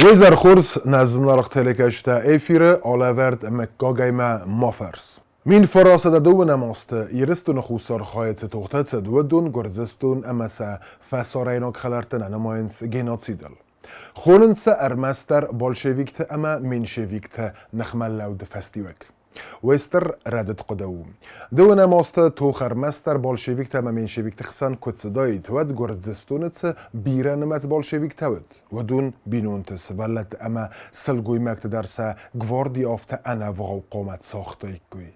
Уе зӕр хорз, нӕ зынаргъ телекӕсджытӕ эфиры алӕвӕрд мыггагӕй мӕ ма фӕрс. 1912 азты Ирыстоны Хуссар хайы цы тохтӕ цыд, уыдон Гуырдзыстон ӕмӕ сӕ фӕсарӕйнаг хӕлӕрттӕ нӕ нымайынц геноцидыл. Хонынц сӕ ӕрмӕстдӕр большевикты ӕмӕ меньшевикты ныхмӕлӕуды фӕстиуӕг. Уый стыр рӕдыд хъуыды у. Дыууынӕм азты тох ӕрмӕстдӕр большевиктӕ ӕмӕ меньшевикты хсӕн куы цыдаид, уӕд Гуырдзыстоны цы бирӕнымӕц большевиктӕ уыд, уыдон бинонты, сывӕллӕтты ӕмӕ сылгоймӕгты дӕр сӕ гварди афтӕ ӕнӕвгъау хъуамӕ цагътаиккой.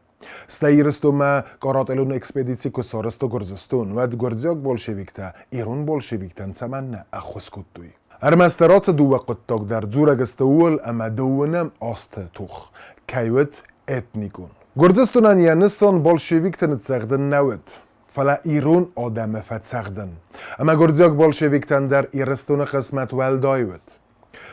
Стӕй Ирыстонмӕ карателон экспедици куы сарӕзта Гуырдзыстон, уӕд гуырдзиаг большевиктӕ ирон большевиктӕн цӕмӕннӕ ӕххуыс кодтой? Ӕрмӕстдӕр ацы дыууӕ хъуыддаг дӕр дзурӕг сты ууыл, ӕмӕ дыууынӕм азты тох кӕй уыд этникон. Гуырдзыстонӕн йӕ нысан большевикты ныццӕгъдын нӕ уыд, фӕлӕ ирон адӕмы фӕцӕгъдын. Ӕмӕ гуырдзиаг большевиктӕн дӕр Ирыстоны хъысмӕт уӕлдай уыд.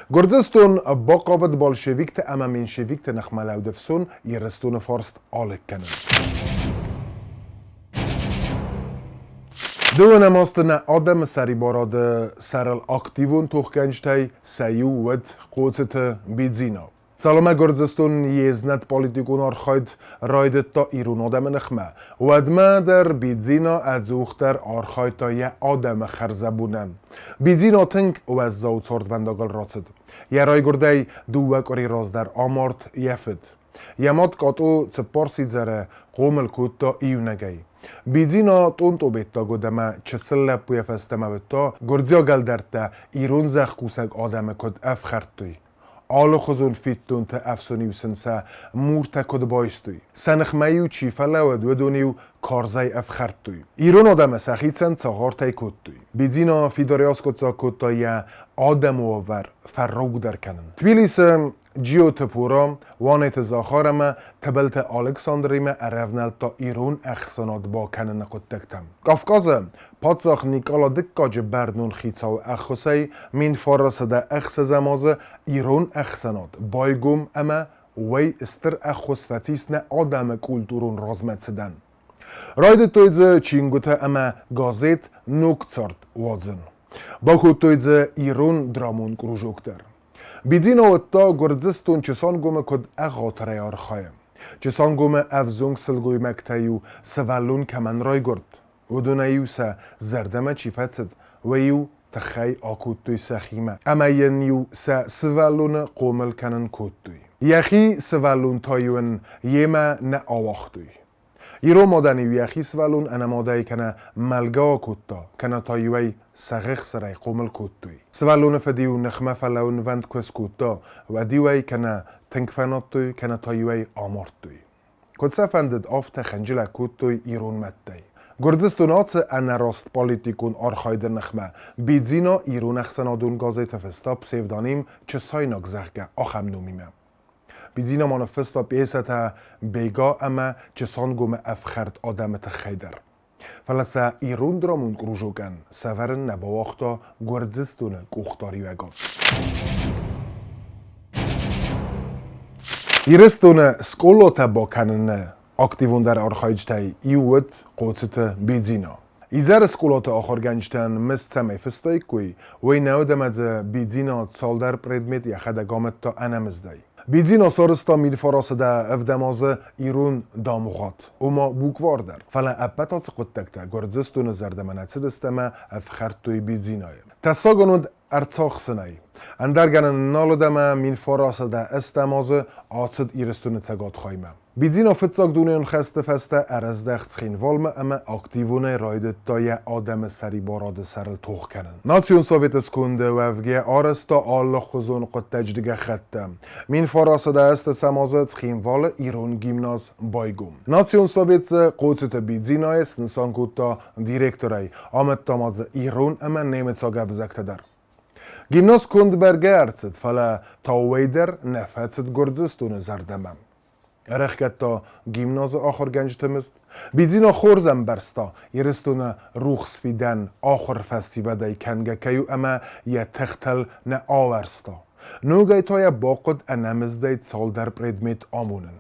Гуырдзыстон бахъавыд большевикты ӕмӕ меньшевикты ныхмӕлӕуды фсон Ирыстоны фарст алыг кӕнын. Дыууынӕм азты нӕ адӕмы сӕрибарады сӕрыл активон тохгӕнджытӕй сӕ иу уыд Хъоцыты Бидзина. Цалынмӕ Гуырдзыстон йе знӕт политикон архайд райдыдта ирон адӕмы ныхмӕ, уӕдмӕ дӕр Бидзина ӕдзухдӕр архайдта йӕ адӕмы хӕрзӕбонӕн. Бидзина тынг уӕззау цардвӕндагыл рацыд. Йӕ райгуырдӕй дыууӕ къуыри раздӕр амард йӕ фыд. Йӕ мад Къатъо цыппар сидзӕры хъомыл кодта иунӕгӕй. Бидзина тъонтъобеттаг уыд ӕмӕ чысыл лӕппуйӕ фӕстӕмӕ уыдта, гуырдзиаг ӕлдӕрттӕ ирон зӕхкусӕг адӕмы куыд ӕфхӕрдтой. Алыхуызон фиддонты ӕфсон-иу сын сӕ муртӕ куыд байстой. Сӕ ныхмӕ-иу чи фӕлӕууыд, уыдон-иу карзӕй ӕфхӕрдтой. Ирон адӕмы сӕхицӕн цагъартӕй кодтой. Бидзина фидарӕй аскъуыддзаг кодта йӕ адӕмы уавӕр фӕрогдӕр кӕнын. Тбилисы Джиоты Пуро, Уанеты Захар ӕмӕ Тыбылты Алыксандримӕ ӕрӕвнӕлдта ирон ӕхсӕнад бакӕныны хъуыддӕгтӕм. Кавказы паддзах Никъала Дыккаджы бӕрнон хицауы ӕххуысӕй 1906 азы ирон ӕхсӕнад байгом ӕмӕ уый стыр ӕххуыс фӕцис нӕ адӕмы культурон размӕцыдӕн. Райдыдтой дзы чингуытӕ ӕмӕ газет «Ног цард» уадзын. Бакодтой дзы ирон драмон кружок дӕр. Бидзина уыдта, Гуырдзыстон Чысангомы куыд ӕгъатырӕй архайы. Чысангомы ӕвзонг сылгоймӕгтӕ-иу сывӕллон кӕмӕн райгуырд, уыдонӕй-иу сӕ зӕрдӕмӕ чи фӕцыд, уый-иу тыххӕй акодтой сӕхимӕ ӕмӕ йын-иу сӕ сывӕллоны хъомыл кӕнын кодтой. Йӕхи сывӕллон та-иу ын йемӕ нӕ ауагътой. Ирон мадӕн-иу йӕхи сывӕллон ӕнӕмадӕй кӕнӕ мӕлгӕ акодта, кӕнӕ та-иу ӕй сӕгъы хъомыл кодтой. Сывӕллоны фыд-иу ныхмӕ фӕлӕууынвӕнд куы скодта, уӕд-иу ӕй кӕнӕ тынг фӕнадтой, кӕнӕ та-иу ӕй амардтой. Куыд сӕ фӕндыд, афтӕ хынджылӕг кодтой ирон мӕдтӕй. Гуырдзыстон ацы ӕнӕраст политикон архайды ныхмӕ Бидзина ирон ӕхсӕнадон газеты фыста псевдоним Чысайнаг, зӕгъгӕ, ахӕм номимӕ. Бидзина ма ныффыста пьесӕтӕ Бега ӕмӕ Чысангомы ӕфхӕрд адӕмы тыххӕй дӕр. Фӕлӕ сӕ ирон драмон кружокӕн сӕвӕрын нӕ бауагъта Гуырдзыстоны къухдариуӕгад. Ирыстоны скъолатӕ бакӕныны активондӕр архайджытӕй иу уыд Хъоцыты Бидзина. Изӕры скъолаты ахуыргӕнджытӕн мызд цӕмӕй фыстаиккой, уый нӕ уыд ӕмӕ дзы Бидзина цалдӕр предмет йӕхӕдӕг амыдта ӕнӕмыздӕй. Бидзина сарӕзта мидфарасыдӕ ӕвдӕм азы ирон дамгъуат, ома буквар дӕр. Фӕлӕ ӕппӕт ацы хъуыддӕгтӕ Гуырдзыстоны зӕрдӕмӕ нӕ цыдысты ӕмӕ ӕфхӕрдтой Бидзинайы. Тӕссаг ын уыд ӕрцахсынӕй. Ӕндӕр гӕнӕн нал уыд ӕмӕ 1900 ӕстӕм азы ацыд Ирыстоны цӕгат хаймӕ. Бидзина фыццаг дунеон хӕсты фӕстӕ ӕрӕздӕхт Цхинвалмӕ ӕмӕ активонӕй райдыдта йӕ адӕмы сӕрибарады сӕрыл тох кӕнын. Национ советы сконды уӕвгӕ арӕзта алыхуызон хъуыддаджы гӕххӕттӕ. 1908 азы Цхинвалы ирон гимназ байгом. Национ совет дзы Хъоцыты Бидзинайы снысан кодта директорӕй, амыдта ма дзы ирон ӕмӕ немыцаг ӕвзӕгтӕ дӕр. Гимназ конд бӕргӕ ӕрцыд, фӕлӕ Тауӕй дӕр нӕ фӕцыд Гуырдзыстоны зӕрдӕмӕ. Ӕрӕхгӕдта гимназы ахуыргӕнджыты мызд. Бидзина хорз ӕмбӕрста, Ирыстоны рухс фидӕн ахуыр фӕсивӕдӕй кӕнгӕ кӕй у ӕмӕ йӕ тыхтыл нӕ ауӕрста. Ногӕй та йӕ бахъуыд ӕнӕмыздӕй цалдӕр предмет амонын.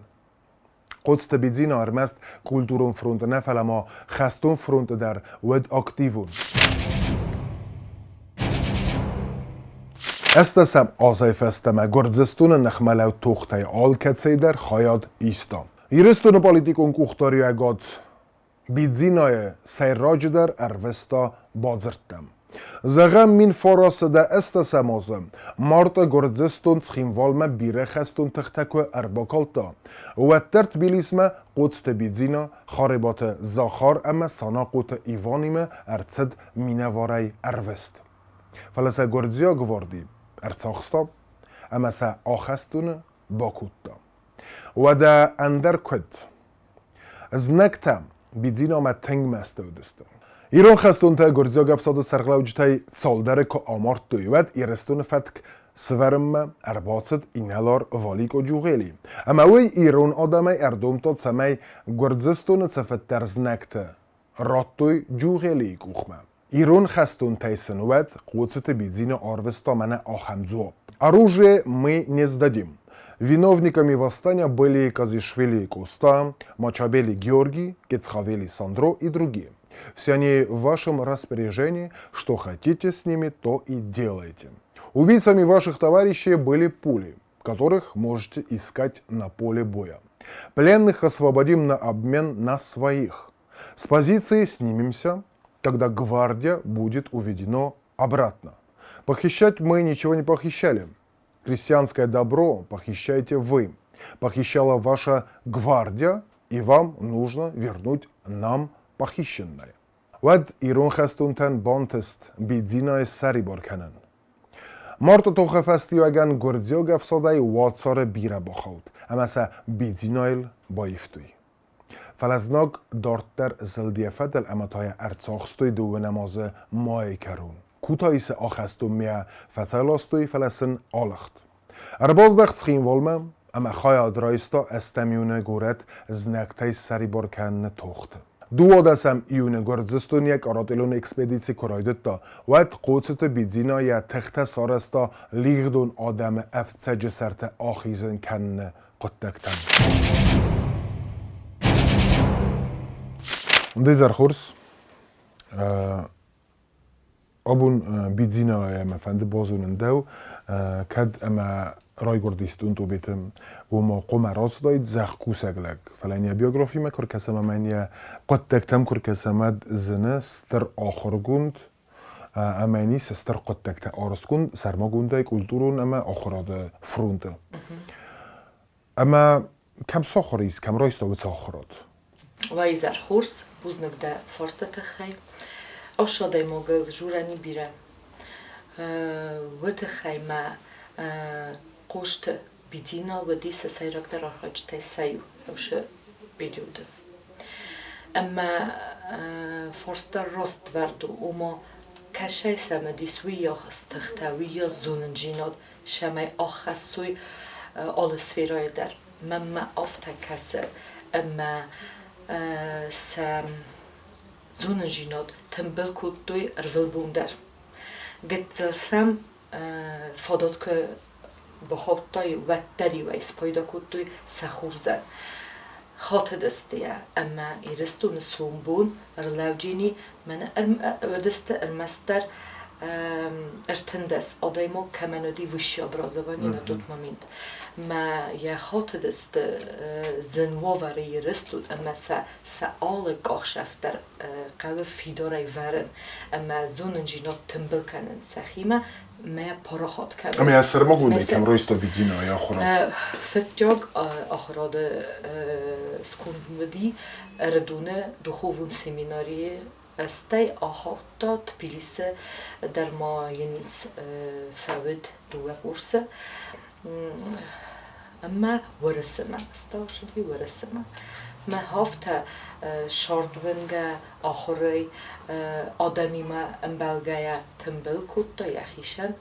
Хъоцты Бидзина ӕрмӕст культурон фронты нӕ, фӕлӕ ма хӕстон фронты дӕр уыд активон. 18 азӕй фӕстӕмӕ Гуырдзыстоны ныхмӕлӕуд тохтӕй алкӕцӕй дӕр хайад иста. Ирыстоны политикон къухдариуӕгад Бидзинайы сӕйраджыдӕр ӕрвыста бадзырдтӕм. Зӕгъӕм, 1918 азы марты Гуырдзыстон Цхинвалмӕ бирӕ хӕстон тыхтӕ куы ӕрбакалдта, уӕддӕр Тбилисмӕ Хъоцты Бидзина, Харебаты Захар ӕмӕ Санахъоты Иванимӕ ӕрцыд минӕварӕй ӕрвыст. Фӕлӕ сӕ гуырдзиаг гварди ӕрцахста ӕмӕ сӕ ахӕстоны бакодта. Уӕдӕ ӕндӕр куыд? Знӕгтӕ Бидзинамӕ тынг мӕсты уыдысты. Ирон хӕстонтӕ гуырдзиаг ӕфсады сӕргълӕуджытӕй цалдӕры куы амардтой, уӕд Ирыстоны фӕтк сывӕрынмӕ ӕрбацыд инӕлар Валикъо Джугъели. Ӕмӕ уый ирон адӕмӕй ӕрдомдта, цӕмӕй Гуырдзыстоны цыфыддӕр знӕгты радтой Джугъелийы къухмӕ. Ирон хӕстонтӕй сын уӕд Хъоцыты Бидзина арвыста мӕнӕ ахӕм дзуапп: Оружие мы не сдадим. Виновниками восстания были Казишвили Коста, Мачабели Георгий, Кецхавели Сандро и другие. Все они в вашем распоряжении, что хотите с ними, то и делайте. Убийцами ваших товарищей были пули, которых можете искать на поле боя. Пленных освободим на обмен на своих. С позиции снимемся, когда гвардия будет уведена обратно. Похищать мы ничего не похищали. Крестьянское добро похищаете вы. Похищала ваша гвардия, и вам нужно вернуть нам похищенное. Уӕд ирон хӕстонтӕн бантыст Бидзинайы ссӕрибар кӕнын. Марты тохы фӕстиуӕгӕн гуырдзиаг ӕфсадӕй уацары бирӕ бахауд, ӕмӕ сӕ Бидзинайыл баивтой. Фӕлӕ знаг дарддӕр зылд йӕ фӕдыл ӕмӕ та йӕ ӕрцахстой дыууынӕм азы майы кӕрон. Кутаисы ахӕстонмӕ фӕцӕйластой, фӕлӕ сын алыгъд. Ӕрбаздӕхт Цхинвалмӕ ӕмӕ хайад райста ӕстӕм июны горӕт знӕгтӕй ссӕрибар кӕныны тохты. 12 июны Гуырдзыстон йӕ къарателон экспедици куы райдыдта, уӕд Хъоцыты Бидзина йӕ тыхтӕ сарӕзта лигъдон адӕмы ӕфцӕджы сӕрты ахизын кӕныны хъуыддӕгтӕн. Дезӕр хорз. Абон Бидзинаӕ мӕ фӕнды базонын дӕу, кӕд ӕмӕ райгуырдис Тъунтъобеты, ома хъуамӕ рацыдаид зӕхкусӕг лӕг. Фӕлӕ йын йӕ биографимӕ куы ркӕсӕм ӕмӕ йын йӕ хъуыддӕгтӕм куы ркӕсӕм, уӕд зыны стыр ахуыргонд ӕмӕ йын ис стыр хъуыддӕгтӕ арӕзтгонд сӕрмагондӕй культурон ӕмӕ ахуырады фронты. Ӕмӕ кӕм сахуыр ис, кӕм райста уыцы ахуырад? Уайзӕр хорз, бузныг дӕ фарсты тыххӕй. Ас адӕймагыл дзурӕни бирӕ. Уый тыххӕй мӕ хъусты Бидзина уыди сӕ сӕйрагдӕр архайджытӕй сӕ иу уыцы периоды. Ӕмӕ фарста раствӕрд у, ома кӕсӕй цымыдис уыйас тыхтӕ, уыйас зонындзинад, цӕмӕй аххӕссой алы сферӕйы дӕр. Мӕнмӕ афтӕ кӕсы, ӕмӕ сӕ зонындзинад тымбыл кодтой ӕрвылбон дӕр. Гыццыл сӕм фадат куы бахаудтай, уӕддӕр-иу ӕй спайда кодтой сӕ хорзӕн. Хатыдысты йӕ, ӕмӕ Ирыстоны сомбон ӕрлӕуджени мӕнӕ уыдысты ӕрмӕстдӕр 13 адӕймаг кӕмӕн уыди высшее образование на тот момент. Мӕ йӕ хатыдысты зын уавӕры Ирыстон ӕмӕ сӕ сӕ алы къахсӕф дӕр хъӕуы фидарӕй вӕрын ӕмӕ зонындзинад тымбыл кӕнын сӕхимӕ мӕ парахат кӕнын. Ӕмӕ сӕрмагондӕй кӕм райста Бидзинайы ахуырад? Фыццаг ахуырады сконд уыди Ӕрыдоны духовон семинарийы, стӕй ахаудта Тбилисы дӕр ма йын фӕуыд дыууӕ курсы. Ӕмӕ Уӕрӕсемӕ стӕлсыди Уӕрӕсемӕ. Мӕ афтӕ сӕрдуынгӕ ахуырӕй адӕмимӕ ӕмбӕлгӕйӕ тымбыл кодта йӕхицӕн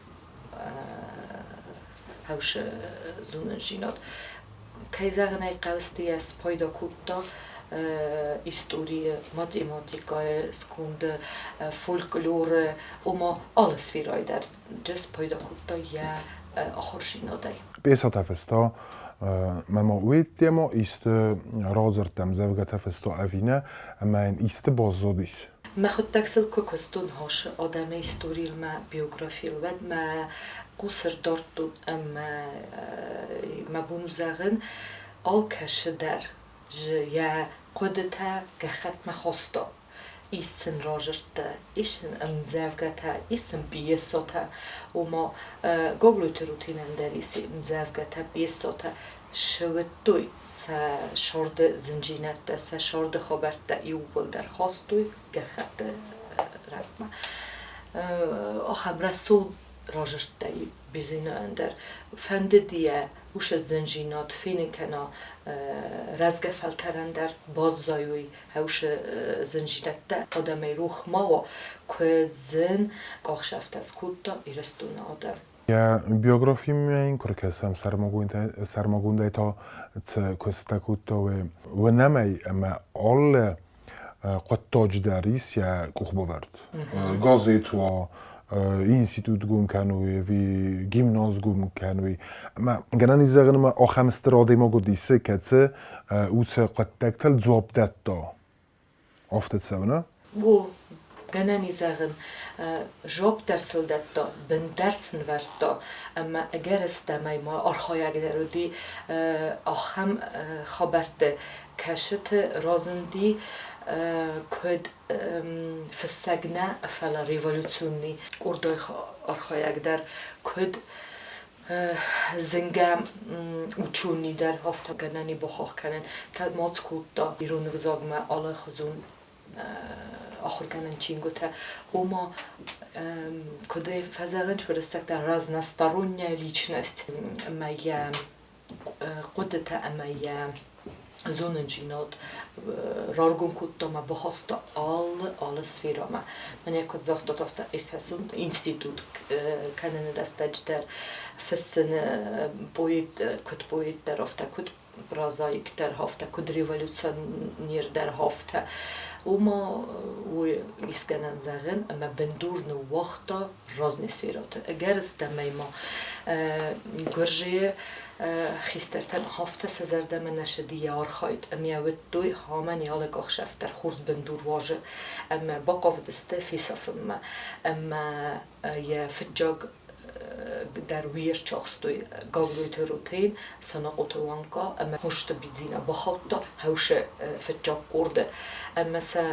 хӕусы зонындзинад. Кӕй зӕгъын ӕй хъӕуы, йӕ спайда кодта историйы, математикӕйы сконды, фольклоры, ома алы сферӕйы дӕр спайда кодта йӕ ахуырдзинадӕй. Пьесӕтӕ фыста, мӕ ма уеддӕмӕ исты радзырдтӕ, ӕмдзӕвгӕтӕ фыста ӕви нӕ, ӕмӕ йын исты баззадис? Мӕхуыдтӕг сыл куы куыстон хасы адӕмы историйыл, мӕ биографийыл, уӕд мӕ Хъус ӕрдардтон ӕмӕ мӕ бон у зӕгъын, алкӕцы дӕр дзы йӕ хъуыдытӕ гӕххӕтмӕ хаста. Ис сын радзырдтӕ, ис сын ӕмдзӕвгӕтӕ, ис сын пьесӕтӕ. Ома Гаглойты Рутенӕн дӕр ис ӕмдзӕвгӕтӕ, пьесӕтӕ. Сӕвӕрдтой сӕ сӕрды зындзинӕдтӕ, сӕ сӕрды хабӕрттӕ иууылдӕр хастой гӕххӕтты рӕгъмӕ. Ахӕм рӕсугъд разырдтай Бизина ӕндӕр. Фӕндыди йӕ уыцы зындзинад фенын кӕна рӕзгӕ фӕлтӕрӕн дӕр, баззайой уыцы зындзинӕдтӕ адӕмӕй рох ма уа, куыд зын къахсӕфтӕ скодта Ирыстоны адӕм. Йӕ биографимӕ йын куы ркӕсӕм, сӕрмагондӕй та цы куыстытӕ кодта, уынӕм ӕй, ӕмӕ алы хъуыддаджы дӕр ис йӕ къухбавӕрд. Газет уа, институт гом кӕной ӕви гимназ гом кӕной. Ӕмӕ гӕнӕн ис зӕгъын, ӕмӕ ахӕм стыр адӕймаг уыдис, кӕцы уыцы хъуыддӕгтыл дзуапп дӕтта. Афтӕ цӕуы, нӕ? О, гӕнӕн и зӕгъын, жопп дӕр сыл дӕтта, бын дӕр сын вӕрдта, ӕмӕ ӕгӕрыстӕмӕй ма архайӕг дӕр уыди ахӕм хабӕртты кӕсыты разынди, куыд фыссӕг нӕ, фӕлӕ революционный къордӕй архайӕг дӕр, куыд зынгӕ ученый дӕр афтӕ гӕнӕн бахахх кӕнын. Тӕлмац кодта ирон ӕвзагмӕ алыхуызон ахуыргӕнӕн чингуытӕ. Ома, куыд ӕй фӕзӕгъынц уырыссӕгтӕ, разносторонняя личность ӕмӕ йӕ хъуыдытӕ ӕмӕ йӕ зонындзинад раргом кодта ӕмӕ бахаста алы алы сферӕмӕ. Мӕнӕ куыд загътат, афтӕ иртасон институт кӕныны рӕстӕджы дӕр фыссыны поэт куыд поэт дӕр, афтӕ куыд прозаик дӕр, афтӕ куыд революционер дӕр, афтӕ. Уымӕ уый искӕнӕн зӕгъын, ӕмӕ бындур ныууагъта разный сферӕты. Ӕгӕрыстӕмӕй ма Гуырдзыйы хистӕртӕн афтӕ сӕ зӕрдӕмӕ нӕ цыди йӕ архайд, ӕмӕ уыдтой, амӕн йӕ алы ӕхсӕв дӕр хорз бындур уарзы ӕмӕ бахъавыдысты фесафынмӕ. Ӕмӕ йӕ фыццаг дӕр уый ӕрцахстой Гаглойты Рутен, Санахъоты Уанкъа ӕмӕ Хосты Бидзина бахаудта хӕусы фыццаг къорды ӕмӕ сӕ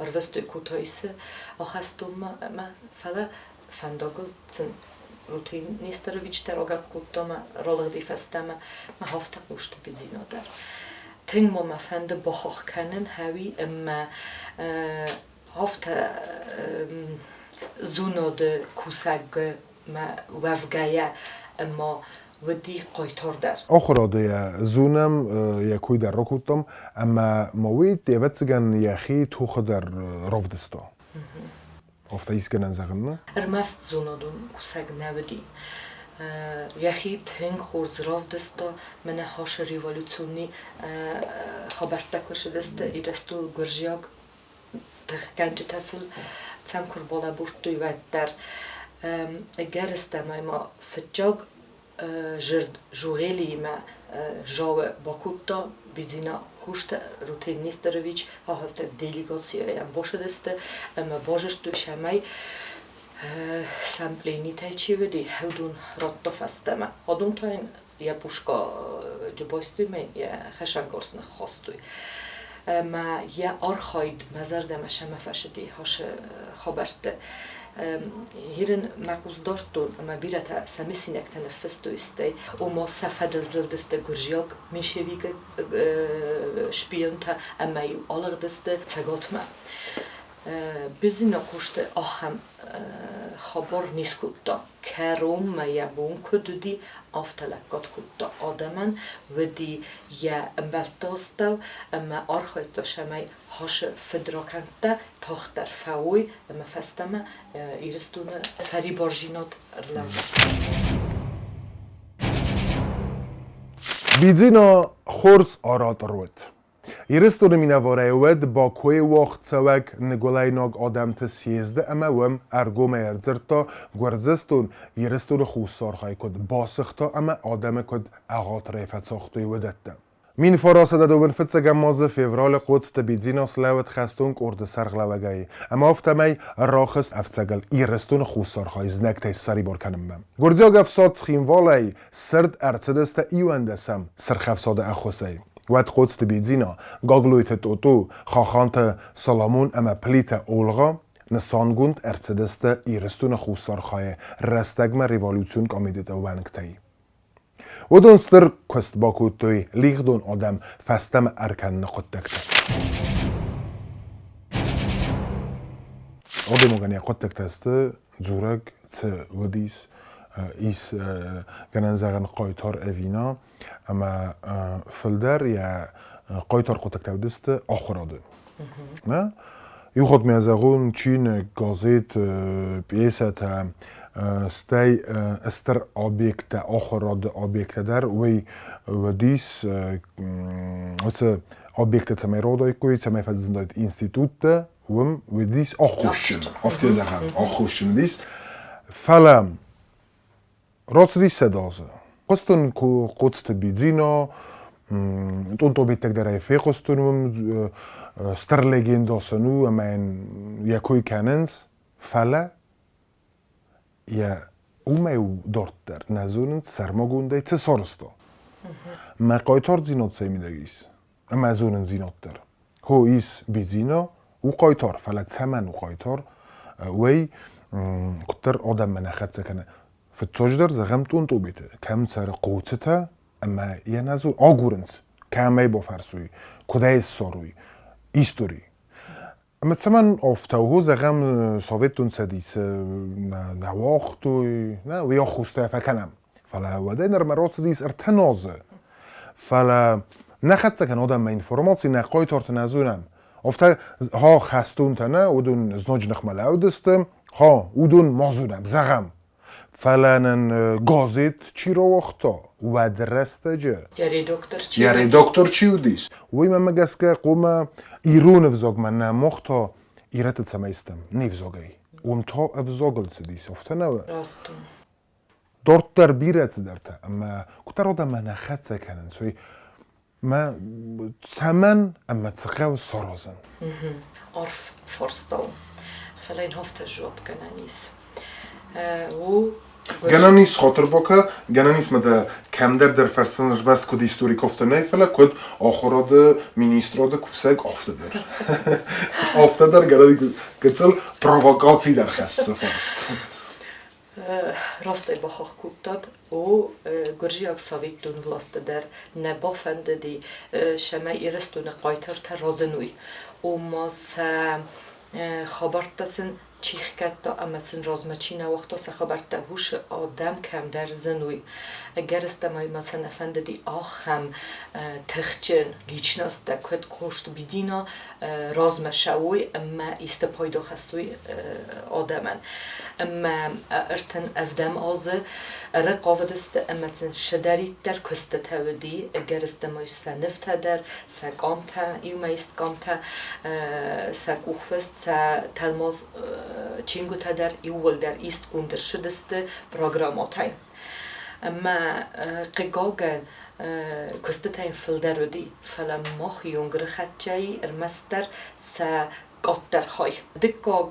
ӕрвыстой Кутаисы ахӕстонмӕ ӕмӕ фӕлӕ фӕндагыл сын Рутен Нестерович дӕр агӕпп кодта ӕмӕ ралыгъди фӕстӕмӕ мӕ афтӕ хъусты Бидзина дӕр. Тынг ма мӕ фӕнды бахахх кӕнын хӕуи ӕмӕ афтӕ зонады кусӕг уӕвгӕйӕ ӕмӕ уыди хъайтар дӕр. Ахуырады йӕ зонӕм, йӕ кой дӕр ракодтам, ӕмӕ ма уый, ӕвӕццӕгӕн, йӕхи тохы дӕр равдыста. Афтӕ искӕнӕн зӕгъын, нӕ? Ӕрмӕст зонадон кусӕг нӕ уыди. Йӕхи тынг хорз равдыста, мӕнӕ Хашы революционный хабӕрттӕ куы ссыдысты, Ирыстон гуырдзиаг тыхгӕнджытӕ сыл сӕм куы рбалӕбурдтой, уӕддӕр. Ӕгӕрыстӕмӕй ма фыццаг зырд Жугелиимӕ Жауы бакодта Бидзина Кушта Рутен Нестерович ахӕмтӕ делегацийӕ бацыдысты ӕмӕ базыдтой, цӕмӕй сӕм пленнитӕй чи уыди, уыдон радта фӕстӕмӕ. Адон та йын йӕ пушка джыбастой мӕ йӕ хӕсӕнгарз ныххастой. Ӕмӕ йӕ архайд мӕ зӕрдӕмӕ сӕмӕ фӕцыди ацы хабӕртты. Ирын мӕ хъус дардтон ӕмӕ бирӕтӕ сӕ мысинӕгтӕ ныффыстой, стӕй ома сӕ фӕдыл зылдысты гуырдзиаг меньшевикы шпионтӕ ӕмӕ-иу алыгъдысты Цӕгатмӕ. Бызины хъусты ахӕм хабар не скодта. Кӕронмӕ йӕ бон куыд уыди, афтӕ лӕггад кодта адӕмӕн, уыди йӕ ӕмбӕлтты астӕу ӕмӕ архайдта, цӕмӕй хӕсы фыдракӕндтӕ тагъддӕр фӕуой ӕмӕ фӕстӕмӕ Ирыстоны сӕрибардзинад ӕрлӕууа. Бидзина хорз оратор уыд. Ирыстоны минӕварӕй уӕд Бакуйы уагъдцӕуӕг ныгуылӕйнаг адӕмты съезды ӕмӕ уым ӕргомӕй ӕрдзырдта, Гуырдзыстон Ирыстоны хуссар хай куыд басыгъта ӕмӕ адӕмы куыд ӕгъатырӕй фӕцагътой, уыдӕттӕ. 1915 азы февралы Хъоцыты Бидзина слӕууыд хӕстон къорды сӕргълӕууӕгӕй ӕмӕ афтӕмӕй рахызт ӕфцӕгыл Ирыстоны хуссар хай знӕгтӕй ссӕрибар кӕнынмӕ. Гуырдзиаг ӕфсад Цхинвалӕй сырд ӕрцыдысты 11-ӕм Сырх ӕфсады ӕххуысӕй. Уӕд Хъоцыты Бидзина, Гаглойты Тъотъо, Хаханты Соломон ӕмӕ Плиты Олгъа нысангонд ӕрцыдысты Ирыстоны хуссар хайы рӕстӕгмӕ революцион комитеты уӕнгтӕй. Уыдон стыр куыст бакодтой лигъдон адӕм фӕстӕмӕ ӕркӕныны хъуыддӕгты. Адӕймагӕн йӕ хъуыддӕгтӕ сты дзурӕг, цы уыдис, ис гӕнӕн зӕгъӕн хъайтар ӕви нӕ, ӕмӕ фылдӕр йӕ хъайтар хъуыддӕгтӕ уыдысты ахуырады. Нӕ? Иу хатт ма зӕгъон, чиныг, газет, пьесӕтӕ, стӕй стыр объекттӕ, ахуырады объекттӕ дӕр уый уыдис, уыцы объекттӕ цӕмӕй родаиккой, цӕмӕй фӕзындаид институттӕ, уым уыдис аххосджын, афтӕ зӕгъӕм, аххосджын уыдис. Фӕлӕ рацыдис 100 азы. Хъуыстон Хъоцты Бидзино, Тъонтъобеттӕг дӕр ӕй фехъуыстон уым, стыр легенда сын у ӕмӕ йын йӕ кой кӕнынц, фӕлӕ йӕ уымӕй дарддӕр нӕ зонынц сӕрмагондӕй цы сарӕзта. Мӕ хъайтардзинад цӕй мидӕг ис? Ӕмӕ зонындзинад дӕр. Хо ис Бидзино, у хъайтар, фӕлӕ цӕмӕн у хъайтар, уый куыддӕр адӕммӕ нӕ хӕццӕ кӕны. Фыццаджыдӕр зӕгъӕм Тъонтъобеты, кӕм цӕры хъоцытӕ ӕмӕ йӕ нӕ агурынц, кӕмӕй бафӕрсой, куыдӕй ссарой истори. Ӕмӕ цӕмӕн афтӕ у, зӕгъӕм, Советон Цӕдисы нӕ уагътой, нӕ, уый аххостӕ фӕкӕнӕм. Фӕлӕ уӕдӕй нырмӕ рацыдис 30 азы. Фӕлӕ нӕ хӕццӕ кӕны адӕммӕ информаци, нӕ хъайтарты нӕ зонӕм. Афтӕ ха хӕстонтӕ нӕ, уыдон знаджы ныхмӕ лӕудысты, ха, уыдон ма зонӕм, зӕгъӕм. Фӕлӕ нын газет чи рауагъта, уӕды рӕстӕджы Йӕ редактор чи йӕ редактор чи уыдис, уый мӕнмӕ гӕсгӕ хъуамӕ ирон ӕвзагмӕ нӕ мах та ирӕтты цӕмӕй стӕм, не взагӕй. Уым та ӕвзагыл цыдис, афтӕ нӕ у? Раст у. Дарддӕр бирӕ цыдӕртӕ, ӕмӕ куыддӕр адӕммӕ нӕ хӕццӕ кӕнынц, уый мӕ цӕмӕн ӕмӕ цы хъӕуы саразын? Арф фарста у, фӕлӕ йын афтӕ сдзуапп гӕнӕн ис. У Гӕнӕн ис хатырбока, гӕнӕн ис ма дӕ кӕмдӕр дӕр фӕрсын ӕрмӕст куыд историк афтӕ нӕй, фӕлӕ куыд ахуырады министрады кусӕг афтӕ дӕр. Афтӕ дӕр гӕнӕн гыццыл провокаци дӕр хӕссы фарст. Раст ӕй бахахх кодтат, о, гуырдзиаг советтон власты дӕр нӕ бафӕндыди, цӕмӕй Ирыстоны хъайтартӕ разынуй. Ома сӕ хабӕрттӕ сын чи хгӕдта ӕмӕ сын размӕ чи нӕ уагъта, сӕ хабӕрттӕ гъусы адӕм кӕмдӕр зынуй. Ӕгӕрыстӕмӕй ма сӕ нӕ фӕндыди ахӕм тыхджын личносттӕ, куыд Кост Бидина размӕ сӕуой ӕмӕ исты пайда хӕссой адӕмӕн. Ӕмӕ 37 азы ӕрыхъавыдысты ӕмӕ сын цыдӕриддӕр куыстытӕ уыди, ӕгӕрыстӕмӕй сӕ нывтӕ дӕр, сӕ къамтӕ, иумӕист къамтӕ, сӕ къухфыст, сӕ тӕлмац чингуытӕ дӕр иууылдӕр истгонд ӕрцыдысты программӕтӕй. Ӕмӕ хъыгагӕн, куыстытӕ йын фылдӕр уыди, фӕлӕ мах Юнгры хӕццӕйы ӕрмӕстдӕр сӕ къаддӕр хай. Дыккаг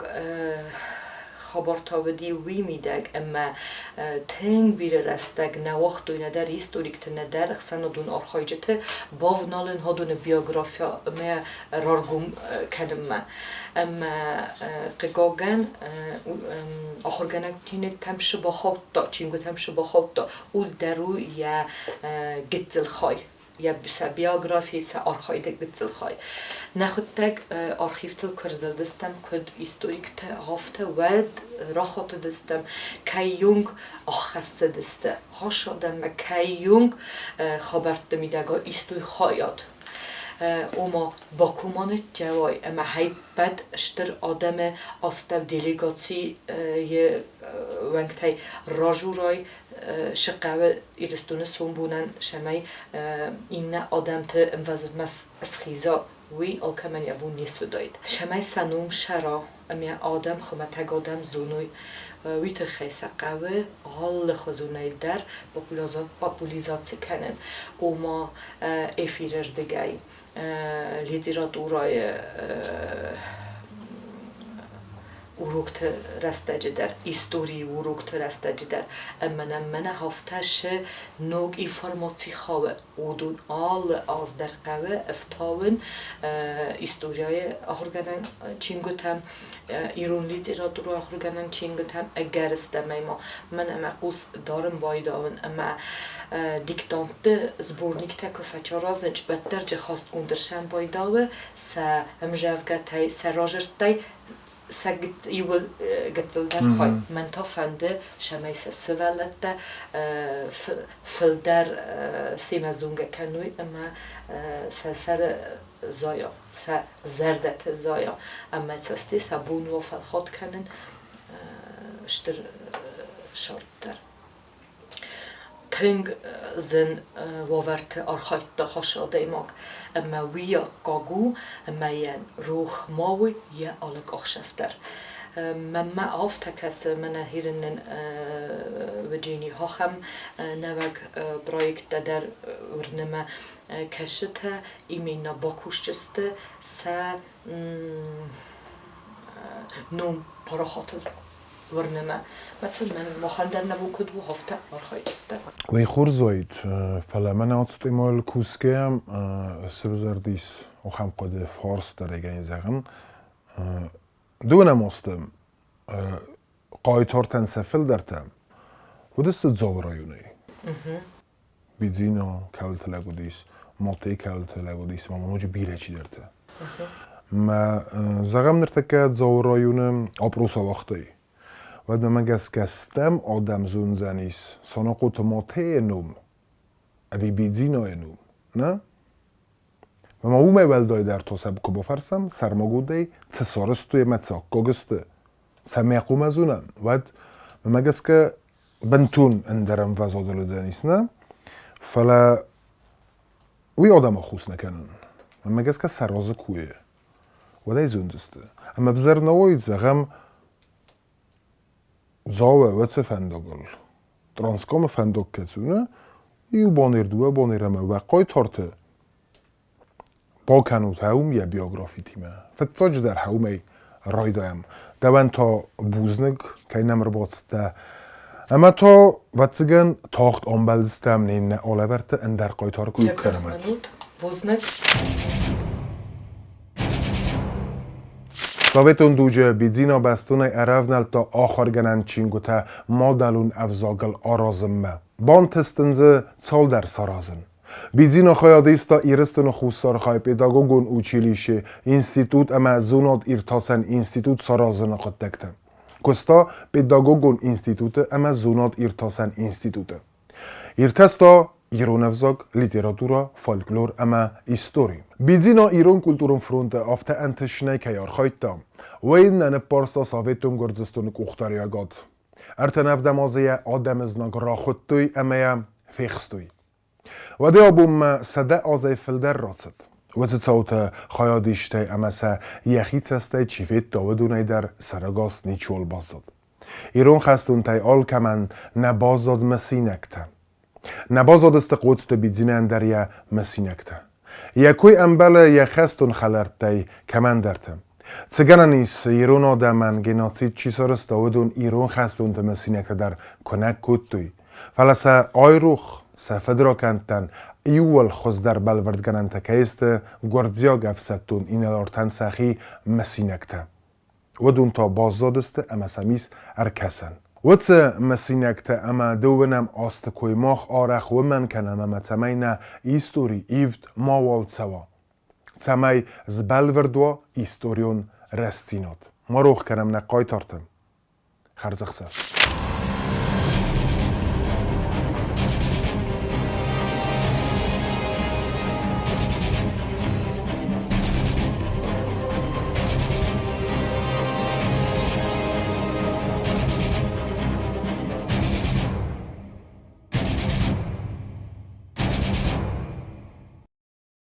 хабар та уыди уый мидӕг, ӕмӕ тынг бирӕ рӕстӕг нӕ уагътой нӕдӕр историкты, нӕдӕр ӕхсӕнадон архайджыты бавналын уыдоны биографимӕ раргом кӕнынмӕ. Ӕмӕ хъыгагӕн, ахуыргӕнӕг чиныгтӕм цы бахаудта, чингуытӕм цы бахаудта, уый дӕр у йӕ гыццыл хай. Йӕ сӕ биографи, сӕ архайды гыццыл хай. Нӕхуыдтӕг архивтыл куы рзылдыстӕм, куыд историктӕ, афтӕ уӕд рахатыдыстӕм, кӕйонг аххӕссыдысты хас адӕммӕ, кӕйонг хабӕртты мидӕг истой хайад. Ома Бакумӕ ныццӕуай ӕмӕ хӕйппӕт стыр адӕмы астӕу делегацийы уӕнгтӕй ражурай шы хъӕуы Ирыстоны сомбонӕн, цӕмӕй иннӕ адӕмты ӕмвӕзадмӕ схиза. Уый алкӕмӕн йӕ бон не суыдаид. Цӕмӕй сӕ ном сӕра ӕмӕ адӕм хуымӕтӕг адӕм зоной, уый тыххӕй сӕ хъӕуы алыхуызонӕй дӕр популяризаци кӕнын, ома эфиры рдыгӕй, литературӕйы урокты рӕстӕджы дӕр, историйы урокты рӕстӕджы дӕр. Ӕмӕ нӕм мӕнӕ афтӕ цы ног информаци хауы, уыдон алы аз дӕр хъӕуы ӕфтауын историяйы ахуыргӕнӕн чингуытӕм, ирон литературӕйы ахуыргӕнӕн чингуытӕм, ӕгӕрыстӕмӕй ма мӕн ӕмӕ хъус дарын байдауын ӕмӕ диктантты сборниктӕ куы фӕчаразынц, уӕддӕр джихастгонд ӕрсӕн байдауы сӕ ӕмзӕвгӕтӕй, сӕ разырдтӕй сӕ иуыл гыццылдӕр хай. Мӕн та фӕнды, цӕмӕй сӕ сывӕллӕттӕ фылдӕр семӕ зонгӕ кӕной ӕмӕ сӕ сӕры зайа, сӕ зӕрдӕты зайа ӕмӕ цӕсты сӕ бон уа фӕлхат кӕнын стыр сӕрд дӕр. Тынг зын уавӕрты архайдта хӕс адӕймаг, ӕмӕ уый аккаг у, ӕмӕ йӕ рох ма у йӕ алы къахсӕф дӕр. Мӕнмӕ афтӕ кӕсы, мӕнӕ хирыннын Вирджини ахӕм нӕуӕг проекттӕ дӕр уырны мӕ кӕсытӕ именно бакусджысты сӕ ном парахатыл уырны мӕ. Мӕцӕн махӕн дӕр нӕ бон куыд у, афтӕ архайджысты. Уый хорз уаид, фӕлӕ мӕнӕ ацытъемӕ кусгӕйӕ сывзӕрдис ахӕм хъуыды фарст дӕр ӕгӕн зӕгъын. Дыууынӕм азты хъайтартӕн сӕ фылдӕртӕ уыдысты Дзауы районӕй. Бидзино кӕуылты лӕг уыдис, Мотей кӕуылты лӕг уыдис, ӕмӕ ма ноджы бирӕ чидӕртӕ. Мӕ зӕгъӕм, ныртӕккӕ Дзауы районы опрос ауагътой. Уӕд мӕмӕ гӕсгӕ стӕм адӕм зондзӕнис Санахъоты Мотейы ном ӕви Бидзинойы ном, нӕ? Ӕмӕ уымӕй уӕлдайдӕр то сӕ куы бафӕрсӕм, сӕрмагондӕй цы сарӕзтой ӕмӕ цы аккаг сты, цӕмӕй хъуамӕ зонӕм, уӕд мӕмӕ гӕсгӕ бынтон ӕндӕр ӕмвӕзадыл уыдзӕнис, нӕ? Фӕлӕ уый адӕмы хус нӕ кӕнын. Мӕнмӕ гӕсгӕ сӕ разы куы у, уӕд ӕй зондзысты. Ӕмӕ ӕвзӕр нӕ уаид, зӕгъӕм, Дзауы уыцы фӕндагыл, Транскамы фӕндаг кӕцы у, нӕ, иу бонир, дыууӕ бонир ӕмӕ уӕ хъайтарты бакӕнут уым йӕ биографитимӕ. Фыццаджыдӕр уымӕй райдайӕм. Дӕуӕн та бузныг, кӕй нӕм ӕрбацыдтӕ. Ӕмӕ та, ӕвӕццӕгӕн, тагъд амбӕлдзыстӕм не ннӕ алӕвӕрдты ӕндӕр хъайтары куы кӕнӕм. Бузныг. Советон дуджы Бидзина бӕстонӕй ӕрӕвнӕлдта ахуыргӕнӕн чингуытӕ мадӕлон ӕвзагыл аразынмӕ. Бантыст ын дзы цалдӕр саразын. Бидзина хайад иста Ирыстоны Хуссар хай педагогон училище, институт ӕмӕ зонад-иртасӕн институт саразыны хъуыддӕгты. Куыста педагогон институты ӕмӕ зонад-иртасӕн институты. Иртӕста ирон ӕвзаг, литературӕ, фольклор ӕмӕ истори. Бидзина ирон культурон фронты афтӕ ӕнтыстджынӕй кӕй архайдта, уый нӕ ныппӕрста Советон Гуырдзыстоны къухдариуӕгад. 37 азы йӕ адӕмы знаг рахуыдтой ӕмӕ йӕ фехстой. Уӕдӕй абонмӕ 100 азӕй фылдӕр рацыд. Уыцы цаутӕ хайадистӕй ӕмӕ сӕ йӕхи цӕстӕй чи федта, уыдонӕй дӕр сӕрӕгас ничиуал баззад. Ирон хӕстонтӕй алкӕмӕн нӕ баззад мысинӕгтӕ. Нӕ баззадысты Хъоцты Бидзинӕн дӕр йӕ мысинӕгтӕ. Йӕ кой ӕмбӕлы йӕ хӕстон хӕлӕрттӕй кӕмӕндӕрты. Цы гӕнӕн ис, ирон адӕмӕн геноцид чи сарӕзта, уыдон ирон хӕстонты мысинӕгтӕ дӕр куынӕг кодтой. Фӕлӕ сӕ айрох, сӕ фыдракӕндтӕн иууыл хуыздӕр бӕлвырдгӕнӕнтӕ кӕй сты гуырдзиаг ӕфсӕддон инӕлартӕн сӕхи мысинӕгтӕ. Уыдон та баззадысты ӕмӕ сӕм ис ӕркӕсӕн. Уыцы мысинӕгтӕ ӕмӕ дыууынӕм азты кой мах арӕх уымӕн кӕнӕм ӕмӕ цӕмӕй нӕ истори ивд мауал цӕуа, цӕмӕй сбӕлвырд уа историон рӕстдзинад. Ма рох кӕнӕм нӕ хъайтарты. Хӕрзӕхсӕв.